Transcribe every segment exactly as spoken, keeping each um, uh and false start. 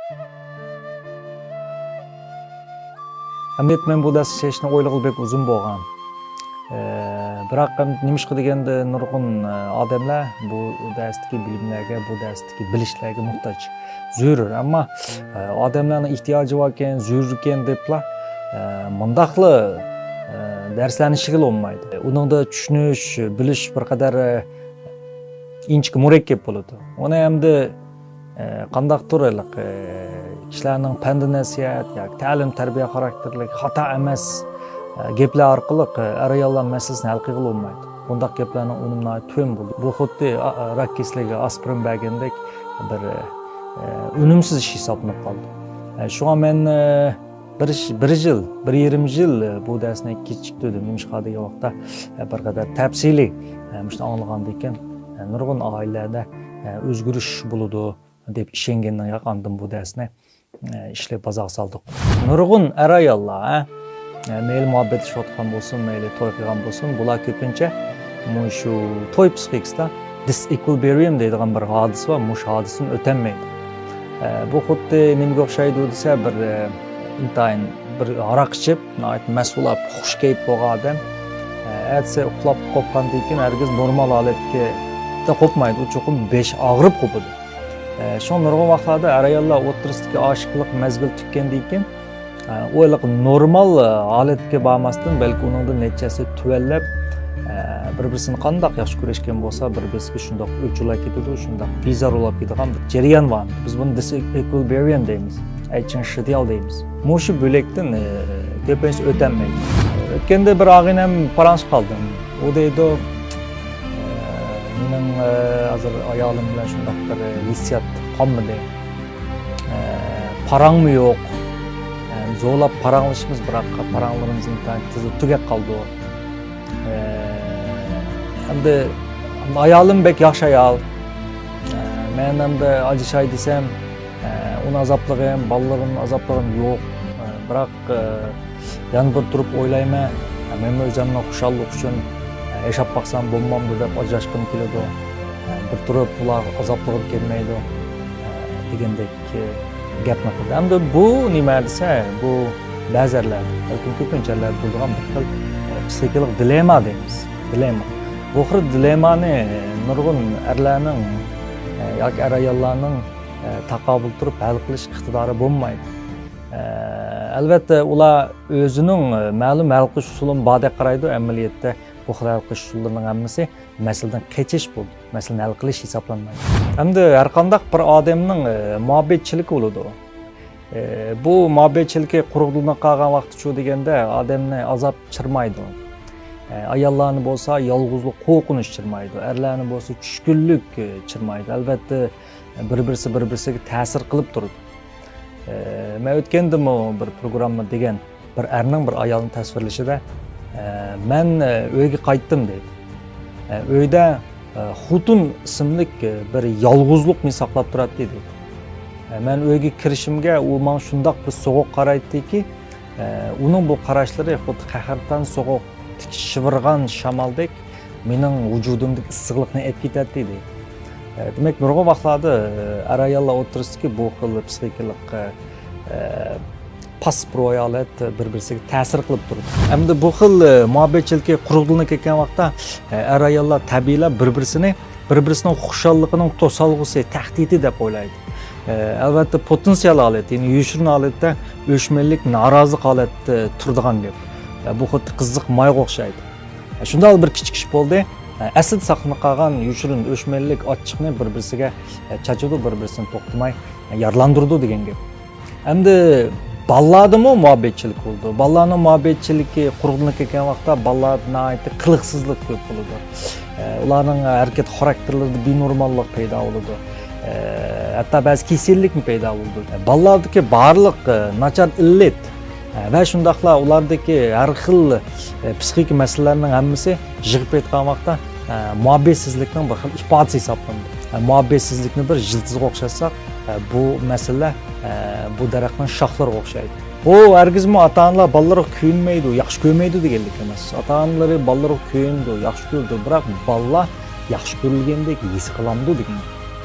ئەمەلىيەتتە مەن بۇ دەرسكە چېلىشنى ئويلىغىلى بەك ئۇزۇن بولغان. ئە، بىراق، ئەم، نېمىشقا دېگەندە، نۇرغۇن، ئە، ئادەملەر بۇ دەرستىكى بىلىملەرگە، بۇ دەرستىكى بىلىشلەرگە موھتاج، زۆرۈر. ئەمما، ئە، ئادەملەرنىڭ ئېھتىياجى باركەن، زۆرۈركەن دەپلا، ئە، مۇنداقلا، ئە، دەرسلەرنى ئىشلىگىلى بولمايدۇ. ئۇنىڭدا چۈشىنىش، بىلىش بىر قەدەر، ئە، ئىنچىكە مۇرەككەپ بولىدۇ. ئۇنى ئەمدى، ئە، قانداقتۇر ھېلىقى، ئە، كىشىلەرنىڭ پەندى نەسىھەت ياكى تەلىم تەربىيە خاراكتېرلىك خاتا ئەمەس، ئە، گەپلەر ئارقىلىق، ئە، ئەر-ئاياللار مەسىلىسىنى ھەل قىلغىلى بولمايدۇ. بۇنداق گەپلەرنىڭ ئۈنۈمى ناھايىتى تۆۋەن بولىدۇ. بۇ خۇددى، ئا، ئا، راك كېسىلىگە ئاسپىرىن بەرگەندەك بىر، ئە، ئۈنۈمسىز ئىش ھېسابلىنىپ قالىدۇ. ئە، شۇڭا مەن، ئە، بىر، بىر يىل، بىر يېرىم يىل، ئە، بۇ دەرسنى كېچىكتۈردۈم. نېمىشقا دېگەن ۋاقىتتا، ئە، بىر قەدەر تەپسىلىي، ئە، مۇشۇنى ئاڭلىغاندىن كېيىن، ئە، نۇرغۇن ئائىلىلەردە، ئە، ئۆزگىرىش بولىدۇ دەپ ئىشەنگەندىن ياق، ئاندىن بۇ دەرسنى، ئە، ئىشلەپ بازارغا سالدۇق. نۇرغۇن ئەر-ئاياللار، ئە، ئە، مەيلى مۇھەببەتلىشىۋاتقان بولسۇن، مەيلى توي قىلغان بولسۇن، بۇلار كۆپىنچە مۇشۇ توي پسىخىكىسىدا دىسئېكۋىلىبرىيۇم دەيدىغان بىر ھادىسە بار، مۇشۇ ھادىسىدىن ئۆتەلمەيدۇ. ئە، بۇ خۇددى نېمىگە ئوخشايدۇ دېسە، بىر، ئە، ئىنتايىن بىر ھاراق ئىچىپ، ناھايىتى مەست بولاپ، خۇش كەيپ بولغان ئادەم، ئە، ئەتىسى ئۇخلاپ قوپقاندىن كېيىن ھەرگىز نورمال ھالەتكە قوپمايدۇ، ئۇ چوقۇم بېشى ئاغرىپ قوپىدۇ. ئە، شۇڭا نۇرغۇن ۋاقىتلاردا ئەر-ئاياللار ئوتتۇرىسىدىكى ئاشىقلىق مەزگىلى تۈگىگەندىن كېيىن، ئە، ئۇ ھېلىقى نورمال، ئە، ھالەتكە بارماستىن، بەلكى ئۇنىڭدىن نەچچە ھەسسە تۆۋەنلەپ، ئە، بىر-بىرسىنى قانداق ياخشى كۆرۈشكەن بولسا، بىر-بىرسىگە شۇنداق ئۆچۈرلەپ كېتىدۇ، شۇنداق بىزار بولۇپ كېتىدىغان بىر جەريان بار. بىز بۇنى دىسئېكۋىلىبرىيۇم دەيمىز، ئەيچىڭ شىدياۋ دەيمىز. مۇشۇ بۆلەكتىن، ئە، كۆپىنچىسى ئۆتەلمەيدۇ. ئۆتكەندە بىر ئاغىنەم پاراڭلىشىپ قالدىم. ئۇ دەيدۇ، ئە، مېنىڭ، ئە، ھازىر ئايالىم بىلەن شۇنداق بىر ھېسسىيات قالمىدى. ئە، پاراڭمۇ يوق. ئە، زورلاپ پاراڭلىشىمىز، بىراق پاراڭلىرىمىز ئىنتايىن تېزلا تۈگەپ قالىدۇ. ئە، ئەمدى ئايالىم بەك ياخشى ئايال. ئە، مەن ئەمدى ئاجرىشاي دېسەم، ئە، ئۇنى ئازابلىغىم، بالىلىرىمنى ئازابلىغىم يوق. ئە، بىراق، ئە، يەنە بىر تۇرۇپ ئويلايمەن، ئە، مەنمۇ ئۆزۈمنىڭ خۇشاللىقى ئۈچۈن، ئە، ياشاپ باقسام بولمامدۇ دەپ ئاجراشقۇم كېلىدۇ. ئە، بىر تۇرۇپ ئۇلارغا ئازابلىغۇم كەلمەيدۇ، ئە، دېگەندەك، ئە، گەپنى قىلدى. ئەمدى بۇ نېمە دېسە، بۇ بەزى ئەرلەر، بەلكىم كۆپىنچە ئەرلەردە بولىدىغان بىر خىل، ئە، پسىخىكىلىق دىلېمما دەيمىز. دىلېمما. بۇ خىل دىلېممانى نۇرغۇن ئەرلەرنىڭ، ئە، ياكى ئەر-ئاياللارنىڭ، ئە، تاقابىل تۇرۇپ ھەل قىلىش ئىقتىدارى بولمايدۇ. ئە، ئەلۋەتتە، ئۇلار ئۆزىنىڭ، ئە، مەلۇم ھەل قىلىش ئۇسۇلىمۇ باردەك قارايدۇ. ئەمەلىيەتتە، بۇ خىل ھەل قىلىش ئۇسۇللىرىنىڭ ھەممىسى مەسىلىدىن قېچىش بولىدۇ. مەسىلىنى ھەل قىلىش ھېسابلانمايدۇ. ئەمدى ھەرقانداق بىر ئادەمنىڭ، ئە، مۇھەببەتچىلىكى بولىدۇ. ئە، بۇ مۇھەببەتچىلىكى قۇرۇقلىنىپ قالغان ۋاقتىچۇ دېگەندە، ئادەمنى ئازاب چىرمايدۇ. ئە، ئاياللارنى بولسا يالغۇزلۇق، قورقۇنچ چىرمايدۇ. ئەرلەرنى بولسا چۈشكۈنلۈك، ئە، چىرمايدۇ. ئەلۋەتتە، بىر-بىرسى بىر-بىرسىگە تەسىر قىلىپ تۇرىدۇ. ئە، مەن ئۆتكەندىمۇ بىر پروگرامما دېگەن، بىر ئەرنىڭ بىر ئايالنى تەسۋىرلىشىدە، ئە، مەن، ئە، ئۆيگە قايتتىم دەيدۇ. ئە، ئۆيدە، ئە، خوتۇن ئىسىملىك، ئە، بىر يالغۇزلۇق مېنى ساقلاپ تۇراتتى دەيدۇ. ئە، مەن ئۆيگە كىرىشىمگە ئۇ ماڭا شۇنداق بىر سوغۇق قارايتتىكى، ئە، ئۇنىڭ بۇ قاراشلىرى خۇددى قەھرىتان سوغۇق تىك شىۋىرغان شامالدەك مېنىڭ ۋۇجۇدۇمدىكى ئىسسىقلىقنى ئەپ كېتەتتى دەيدۇ. ئە، دېمەك، نۇرغۇن ۋاقىتلاردا، ئە، ئەر-ئاياللار ئوتتۇرىسىدىكى بۇ خىل پسىخىكىلىق، ئە، ئە، پاسسىپ روھىي ھالەت بىر-بىرسىگە تەسىر قىلىپ تۇرىدۇ. ئەمدى بۇ خىل، ئە، مۇھەببەتچىلىكى قۇرۇقلىنىپ كەتكەن ۋاقىتتا، ئە، ئەر-ئاياللار تەبىئىيلا بىر-بىرسىنى، بىر-بىرسىنىڭ خۇشاللىقىنىڭ توسالغۇسى، تەھدىتى دەپ ئويلايدۇ. ئە، ئەلۋەتتە، پوتېنسىيال ھالەت، يەنى يوشۇرۇن ھالەتتە ئۆچمەنلىك، نارازىلىق ھالەتتە تۇرىدىغان گەپ. ئە، بۇ خۇددى قىزىق مايغا ئوخشايدۇ. ئە، شۇنداق بىر كىچىك ئىش بولدى. ئە، ئەسلىدە ساقلىنىپ قالغان يوشۇرۇن ئۆچمەنلىك، ئاچچىقنى بىر-بىرسىگە، ئە، چاچىدۇ، بىر-بىرسىنى توختىماي، ئە، يارىلاندۇرىدۇ دېگەن گەپ. ئەمدى بالىلاردىمۇ مۇھەببەتچىلىك بولىدۇ. بالىلارنىڭ مۇھەببەتچىلىكى قۇرۇقلىنىپ كەتكەن ۋاقىتتا بالىلاردا ناھايىتى قىلىقسىزلىق كۆپ بولىدۇ. ئە، ئۇلارنىڭ ھەرىكەت خاراكتېرلىرىدا بىنورماللىق پەيدا بولىدۇ. ئە، ھەتتا بەزى كېسەللىكمۇ پەيدا بولىدۇ. ئە، بالىلاردىكى بارلىق، ئە، ناچار ئىللەت، ئە، ۋە شۇنداقلا ئۇلاردىكى ھەر خىل، ئە، پسىخىكا مەسىلىلەرنىڭ ھەممىسى يىغىپ ئېيتقان ۋاقىتتا، ئە، مۇھەببەتسىزلىكنىڭ بىر خىل ئىپادىسى ھېسابلىنىدۇ. ئە، مۇھەببەتسىزلىكنى بىر يىلتىزغا ئوخشاتساق، ئە، بۇ مەسىلىلەر، ئە، بۇ دەرەخنىڭ شاخلىرىغا ئوخشايدۇ. بۇ ھەرگىزمۇ ئاتا-ئانىلار بالىلىرىغا كۆيۈنمەيدۇ، ياخشى كۆرمەيدۇ دېگەنلىك ئەمەس. ئاتا-ئانىلىرى بالىلىرىغا كۆيۈنىدۇ، ياخشى كۆرىدۇ، بىراق بالىلار ياخشى كۆرۈلگەندەك ھېس قىلامدۇ دېگەن گەپ.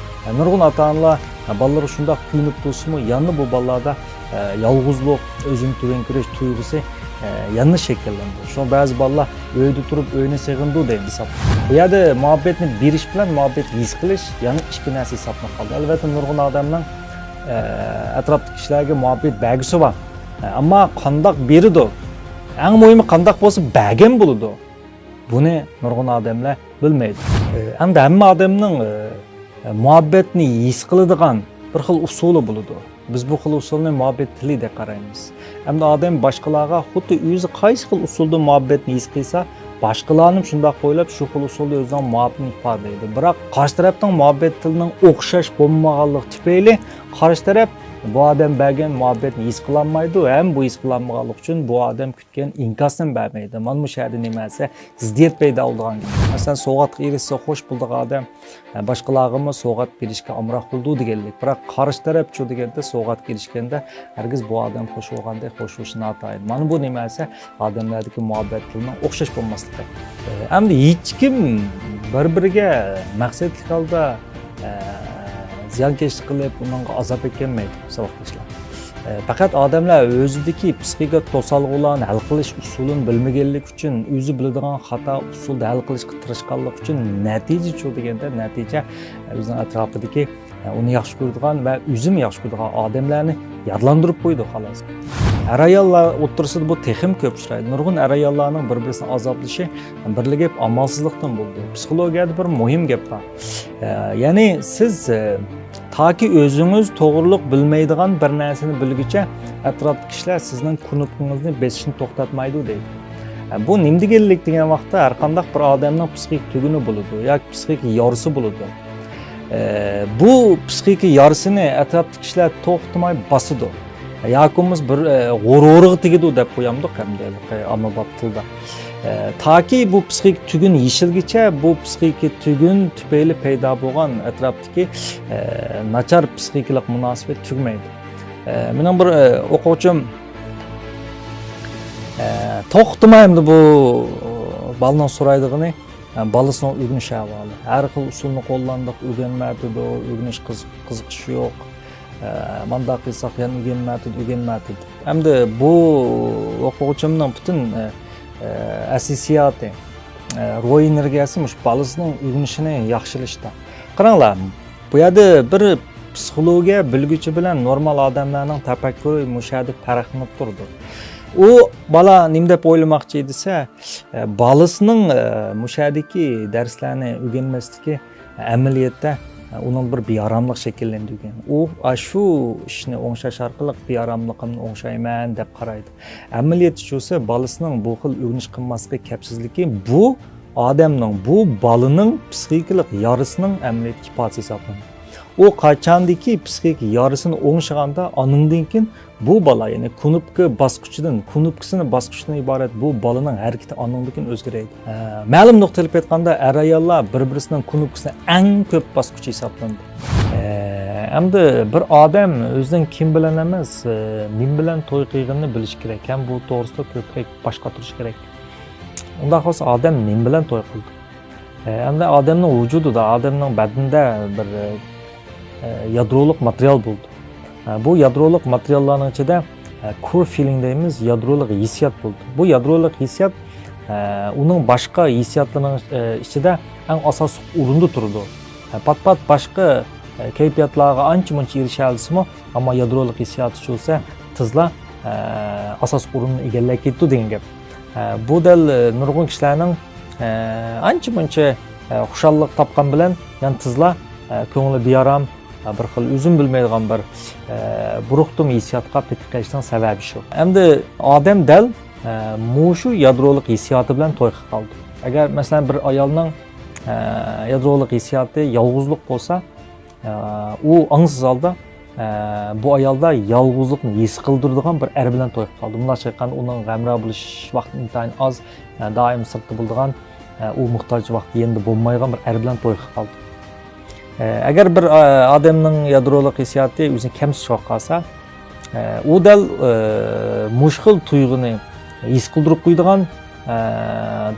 نۇرغۇن ئاتا-ئانىلار بالىلىرى شۇنداق كۆيۈنۈپ تۇرسىمۇ، يەنە بۇ بالىلاردا يالغۇزلۇق، ئۆزىنى تۆۋەن كۆرۈش تۇيغۇسى يەنە شەكىللىنىدۇ. شۇڭا بەزى بالىلار ئۆيدە تۇرۇپ ئۆينى سېغىنىدۇ دەيمىز ھېساب. بۇ يەردە مۇھەببەتنى بېرىش بىلەن مۇھەببەت ھېس قىلىش يەنە ئىككى نەرسە ھېسابلىنىپ قالدى. ئەلۋەتتە، نۇرغۇن ئادەمنىڭ ئەتراپتىكى كىشىلەرگە مۇھەببەت بەرگۈسى بار. ئەمما قانداق بېرىدۇ؟ ئەڭ مۇھىمى، قانداق بولسا بەرگەن بولىدۇ. بۇنى نۇرغۇن ئادەملەر بىلمەيدۇ. ئەمدى ھەممە ئادەمنىڭ مۇھەببەتنى ھېس قىلىدىغان بىر خىل ئۇسۇلى بولىدۇ. بىز بۇ خىل ئۇسۇلنى مۇھەببەت تىلى دەپ قارايمىز. ئەمدى ئادەم باشقىلارغا خۇددى ئۆزى قايسى خىل ئۇسۇلدا مۇھەببەتنى ھېس قىلسا، باشقىلارنى شۇنداق ئويلاپ، شۇ خىل ئۇسۇلدا ئۆزىنىڭ مۇھەببىتىنى ئىپادىلەيدۇ. بىراق، قارشى تەرەپنىڭ مۇھەببەت تىلىنىڭ ئوخشاش بولمىغانلىقى تۈپەيلى، قارشى تەرەپ بۇ ئادەم بەرگەن مۇھەببەتنى ھېس قىلالمايدۇ ھەم بۇ ھېس قىلالمىغانلىقى ئۈچۈن بۇ ئادەم كۈتكەن ئىنكاسنى بەرمەيدۇ. مانا مۇشۇ يەردە نېمە دېسە، زىددىيەت پەيدا بولىدىغان گەپ. مەسىلەن، سوۋغاتقا ئېرىشسە خوش بولىدىغان ئادەم، ھە، باشقىلارغىمۇ سوۋغات بېرىشكە ئامراق بولىدۇ دېگەنلىك. بىراق قارشى تەرەپچۇ دېگەندە، سوۋغاتقا ئېرىشكەندە ھەرگىز بۇ ئادەم خوش بولغاندەك خوش بولۇشى ناتايىن. مانا بۇ نېمە دېسە، ئادەملەردىكى مۇھەببەت تىلىنىڭ ئوخشاش بولماسلىقى. ئەمدى ھېچكىم بىر-بىرىگە مەقسەتلىك ھالدا، ئە، زىيانكەشلىك قىلىپ، ئۇنىڭغا ئازاب يەتكۈزمەيدۇ، ساۋاقداشلار. ئە، پەقەت ئادەملەر ئۆزىدىكى پسىخىكا توسالغۇلارنى ھەل قىلىش ئۇسۇلىنى بىلمىگەنلىكى ئۈچۈن، ئۆزى بىلىدىغان خاتا ئۇسۇلدا ھەل قىلىشقا تىرىشقانلىقى ئۈچۈن، نەتىجىچۇ دېگەندە، نەتىجە ئۆزىنىڭ ئەتراپىدىكى، ئە، ئۇنى ياخشى كۆرىدىغان ۋە ئۆزىمۇ ياخشى كۆرىدىغان ئادەملەرنى يادلاندۇرۇپ قويىدۇ، خالاس. ئەر-ئاياللار ئوتتۇرىسىدا بۇ تېخىمۇ كۆپ ئۇچرايدۇ. نۇرغۇن ئەر-ئاياللارنىڭ بىر-بىرسىنى ئازابلىشى بىرلا گەپ ئامالسىزلىقتىن بولىدۇ. پسىخولوگىيەدە بىر مۇھىم گەپ بار. ئە، يەنى سىز، ئە، تاكى ئۆزىڭىز توغرۇلۇق بىلمەيدىغان بىر نەرسىنى بىلگۈچە، ئەتراپتىكى كىشىلەر سىزنىڭ كۇنۇپكىڭىزنى بېسىشنى توختاتمايدۇ دەيدۇ. ئە، بۇ نېمە دېگەنلىك دېگەن ۋاقىتتا، ھەرقانداق بىر ئادەمنىڭ پسىخىك تۈگۈنى بولىدۇ ياكى پسىخىك يارىسى بولىدۇ. ئە، بۇ پسىخىك يارىسىنى ئەتراپتىكى كىشىلەر توختىماي باسىدۇ. ياكى بولمىسا بىر، ئە، غۇرۇرىغا تېگىدۇ دەپ قويامدۇق ئەمدى، ئاممىباب تىلدا. ئە، تاكى بۇ پسىخىك تۈگۈن يېشىلگىچە بۇ پسىخىك تۈگۈن تۈپەيلى پەيدا بولغان ئەتراپتىكى، ئە، ناچار پسىخىكىلىق مۇناسىۋەت تۈگىمەيدۇ. ئە، مېنىڭ بىر، ئە، ئوقۇغۇچىم، ئە، توختىماي ئەمدى بۇ، ئە، بالىنىڭ سورايدىغىنى، ئە، بالىسىنىڭ ئۆگىنىش ئەھۋالى. ھەر خىل ئۇسۇلنى قوللاندۇق، ئۆگەنمەيدۇ، ئۆگىنىش قىز-، قىزىقىش يوق. ئە، مانداق قىلساق يەنە ئۆگەنمەيدۇ، ئۆگەنمەيدۇ. ئەمدى بۇ ئوقۇغۇچىمنىڭ پۈتۈن، ئە، ئە، ھەسسىياتى، ئە، روھىي ئېنېرگىيەسى مۇشۇ بالىسىنىڭ ئۆگىنىشىنى ياخشىلىشىدا. قاراڭلار، بۇ يەردە بىر پسىخولوگىيە بىلگۈچى بىلەن نورمال ئادەملەرنىڭ تەپەككۇرى مۇشۇ يەردە پەرقلىنىپ تۇرىدۇ. ئۇ بالا نېمە دەپ ئويلىماقچى دېسە، ئە، بالىسىنىڭ، ئە، مۇشۇ يەردىكى دەرسلەرنى ئۆگەنمەسلىكى ئەمەلىيەتتە، ئە، ئۇنىڭ بىر بىئاراملىق شەكىللەندۈرگەن. ئۇ، ئا، شۇ ئىشنى ئوڭشاش ئارقىلىق بىئاراملىقىمنى ئوڭشايمەن دەپ قارايدۇ. ئەمەلىيەتتە چۈشىسە، بالىسىنىڭ بۇ خىل ئۆگىنىش قىلماسلىقى كەپسىزلىكى بۇ ئادەمنىڭ، بۇ بالىنىڭ پسىخىكىلىق يارىسىنىڭ ئەمەلىيەتتە ئىپادىسى ھېسابلىنىدۇ. ئۇ قاچاندىكى پسىخىك يارىسىنى ئوڭشىغاندا، ئانىڭدىن كېيىن بۇ بالا، يەنى كۇنۇپكا باسقۇچىدىن، كۇنۇپكىسىنى باسقۇچىدىن ئىبارەت بۇ بالىنىڭ ھەرىكىتى ئانىڭدىن كېيىن ئۆزگىرەيدۇ. ئە، مەلۇم نۇقتا ئېلىپ ئېيتقاندا، ئەر-ئاياللار بىر-بىرسىنىڭ كۇنۇپكىسىنى ئەڭ كۆپ باسقۇچى ھېسابلىنىدۇ. ئە، ئەمدى بىر ئادەم ئۆزىنىڭ كىم بىلەن ئەمەس، ئە، نېمە بىلەن توي قىلغىنىنى بىلىشى كېرەك ھەم بۇ توغرىسىدا كۆپرەك باش قاتۇرۇشى كېرەك. ئۇنداق بولسا ئادەم نېمە بىلەن توي قىلدى؟ ئە، ئەمدى ئادەمنىڭ ۋۇجۇدىدا، ئادەمنىڭ بەدىنىدە بىر، ئە، يادرولۇق ماتېرىيال بولىدۇ. ئە، بۇ يادرولۇق ماتېرىياللارنىڭ ئىچىدە، ئە، كور فىلىڭ دەيمىز، يادرولۇق ھېسسىيات بولىدۇ. بۇ يادرولۇق ھېسسىيات، ئە، ئۇنىڭ باشقا ھېسسىياتلىرىنىڭ، ئە، ئىچىدە ئەڭ ئاساسلىق ئورۇندا تۇرىدۇ. ئە، پات-پات باشقا، ئە، كەيپىياتلارغا ئانچە-مۇنچە ئېرىشەلىسىمۇ، ئەمما يادرولۇق ھېسسىياتى چۈشسە تېزلا، ئە، ئاساسلىق ئورۇننى ئىگىلەپ كېتىدۇ دېگەن گەپ. ئە، بۇ دەل، ئە، نۇرغۇن كىشىلەرنىڭ، ئە، ئانچە-مۇنچە، ئە، خۇشاللىق تاپقان بىلەن يەنە تېزلا، ئە، كۆڭلى بىئارام، ئە، بىر خىل ئۆزىمۇ بىلمەيدىغان بىر، ئە، بۇرۇقتۇم ھېسسىياتقا پېتىپ قېلىشنىڭ سەۋەبى شۇ. ئەمدى ئادەم دەل، ئە، مۇشۇ يادرولۇق ھېسسىياتى بىلەن توي قىلىپ قالىدۇ. ئەگەر، مەسىلەن، بىر ئايالنىڭ، ئە، يادرولۇق ھېسسىياتى يالغۇزلۇق بولسا، ئە، ئۇ ئاڭسىز ھالدا، ئە، بۇ ئايالدا يالغۇزلۇقنى ھېس قىلدۇرىدىغان بىر ئەر بىلەن توي قىلىپ قالدى. مۇنداقچە ئېيتقاندا، ئۇنىڭ ھەمراھ بولۇش ۋاقتى ئىنتايىن ئاز، ئە، دائىم سىرتتا بولىدىغان، ئە، ئۇ موھتاج ۋاقتى يېنىدا بولمايدىغان بىر ئەر بىلەن توي قىلىپ قالدى. ئە، ئەگەر بىر، ئە، ئادەمنىڭ يادرولۇق ھېسسىياتى ئۆزىنى كەمسىتىش بولۇپ قالسا، ئە، ئۇ دەل، ئە، مۇشۇ خىل تۇيغۇنى ھېس قىلدۇرۇپ قويىدىغان، ئە،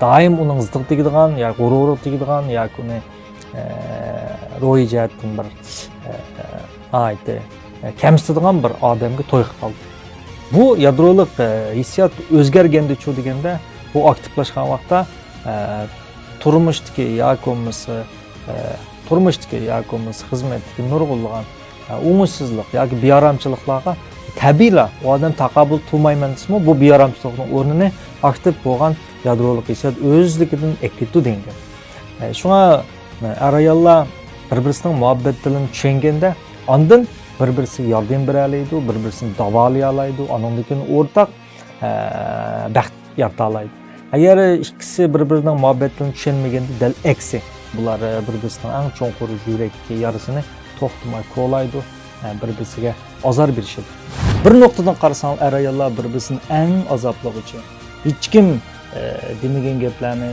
دائىم ئۇنىڭ زىتىغا تېگىدىغان ياكى غۇرۇرىغا تېگىدىغان ياكى ئۇنى، ئە، روھىي جەھەتتىن بىر، ئە، ناھايىتى، ئە، كەمسىتىدىغان بىر ئادەمگە توي قىلىپ قالدى. بۇ يادرولۇق، ئە، ھېسسىيات ئۆزگەرگەندىچۇ دېگەندە، بۇ ئاكتىپلاشقان ۋاقىتتا، ئە، تۇرمۇشتىكى ياكى بولمىسا، ئە، تۇرمۇشتىكى ياكى بولمىسا خىزمەتتىكى نۇرغۇنلىغان، ئە، ئوڭۇشسىزلىق ياكى بىئارامچىلىقلارغا تەبىئىيلا ئۇ ئادەم تاقابىل تۇرمايمەن دېسىمۇ، بۇ بىئارامچىلىقنىڭ ئورنىنى ئاكتىپ بولغان يادرولۇق ھېسسىيات ئۆزلۈكىدىن ئەكېتىدۇ دېگەن گەپ. ئە، شۇڭا، ئە، ئەر-ئاياللار بىر-بىرسىنىڭ مۇھەببەت دىلىنى چۈشەنگەندە، ئاندىن بىر-بىرسىگە ياردەم بېرەلەيدۇ، بىر-بىرسىنى داۋالىيالايدۇ، ئانىڭدىن كېيىن ئورتاق، ئە، بەخت يارىتالايدۇ. ئەگەر ئىككىسى بىر-بىرىنىڭ مۇھەببەت دىلىنى چۈشەنمىگەندە، دەل ئەكسى، بۇلار، ئە، بىر-بىرسىنىڭ ئەڭ چوڭقۇر يۈرەك يارىسىنى توختىماي كولايدۇ، ئە، بىر-بىرسىگە ئازار بېرىشىدۇ. بىر نۇقتىدىن قارىساڭ، ئەر-ئاياللار بىر-بىرسىنى ئەڭ ئازابلىغۇچى، ھېچكىم، ئە، دېمىگەن گەپلەرنى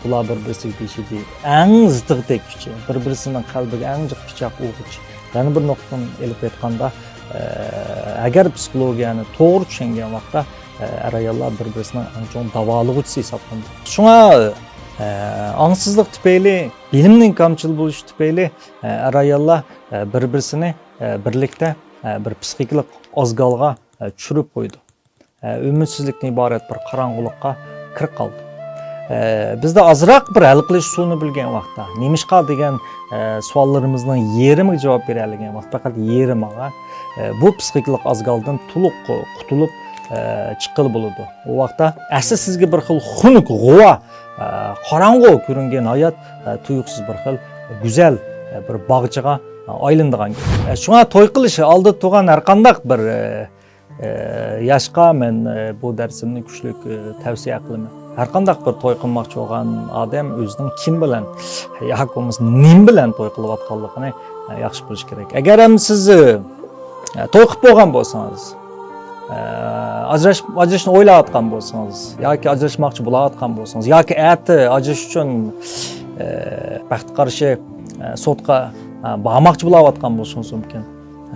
بۇلار بىر-بىرسىگە دېيىشىدۇ. ئەڭ زىتىغا تەگكۈچى، بىر-بىرسىنىڭ قەلبىگە ئەڭ جىق پىچاق ئۇرغۇچى. يەنە بىر نۇقتىدىن ئېلىپ ئېيتقاندا، ئە، ئەگەر پسىخولوگىيەنى توغرا چۈشەنگەن ۋاقىتتا، ئە، ئەر-ئاياللار بىر-بىرسىنىڭ ئەڭ چوڭ داۋالىغۇچىسى ھېسابلىنىدۇ. شۇڭا، ئە، ئاڭسىزلىق تۈپەيلى، بىلىمنىڭ كامچىل بولۇشى تۈپەيلى، ئە، ئەر-ئاياللار، ئە، بىر-بىرسىنى، ئە، بىرلىكتە، ئە، بىر پسىخىكىلىق ئازگالغا، ئە، چۈشۈرۈپ قويىدۇ. ئە، ئۈمىدسىزلىكتىن ئىبارەت بىر قاراڭغۇلۇققا كىرىپ قالدى. ئە، بىزدە ئازراق بىر ھەل قىلىش ئۇسۇلىنى بىلگەن ۋاقىتتا، نېمىشقا دېگەن، ئە، سوئاللىرىمىزنىڭ يېرىمىگە جاۋاب بېرەلىگەن ۋاقىت، پەقەت يېرىمىغا، ئە، بۇ پسىخىكىلىق ئازگالدىن تولۇق قۇتۇلۇپ، ئە، چىققىلى بولىدۇ. ئۇ ۋاقىتتا ئەسلى سىزگە بىر خىل خۇنۈك، غۇۋا، ئە، قاراڭغۇ كۆرۈنگەن ھايات، ئە، تۇيۇقسىز بىر خىل گۈزەل، ئە، بىر باغچىغا، ئە، ئايلىنىدىغان گەپ. ئە، شۇڭا توي قىلىش ئالدىدا تۇرغان ھەر قانداق بىر، ئە، ئە، ياشقا مەن، ئە، بۇ دەرسىمنى كۈچلۈك، ئە، تەۋسىيە قىلىمەن. ھەر قانداق بىر توي قىلماقچى بولغان ئادەم ئۆزىنىڭ كىم بىلەن ياكى بولمىسا نېمە بىلەن توي قىلىۋاتقانلىقىنى، ئە، ياخشى بىلىشى كېرەك. ئەگەر ئەمدى سىز، ئە، توي قىلىپ بولغان بولسىڭىز، ئە، ئاجراش-، ئاجرىشىشنى ئويلاۋاتقان بولسىڭىز ياكى ئاجراشماقچى بولۇۋاتقان بولسىڭىز ياكى ئەتە ئاجرىشىش ئۈچۈن، ئە، بەختكە قارشى، ئە، سوتقا، ئە، بارماقچى بولۇۋاتقان بولۇشىڭىز مۇمكىن.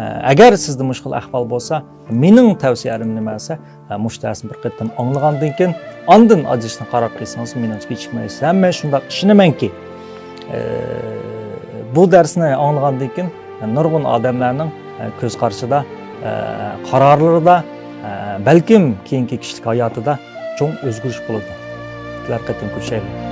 ئە، ئەگەر سىزدە مۇشۇ خىل ئەھۋال بولسا، مېنىڭ تەۋسىيەم نېمە دېسە، ئە، مۇشۇ دەرسنى بىر قېتىم ئاڭلىغاندىن كېيىن، ئاندىن ئاجرىشىشنى قارار قىلسىڭىز، مېنىڭچە كېچىكمەيسىز. ھەم مەن شۇنداق ئىشىنىمەنكى، ئە، بۇ دەرسنى ئاڭلىغاندىن كېيىن، نۇرغۇن ئادەملەرنىڭ، ئە، كۆز قارىشىدا، ئە، قارارلىرىدا، ئە، بەلكىم كېيىنكى كىشىلىك ھاياتىدا چوڭ ئۆزگىرىش بولىدۇ. كېلەر قېتىم كۆرۈشەيلى.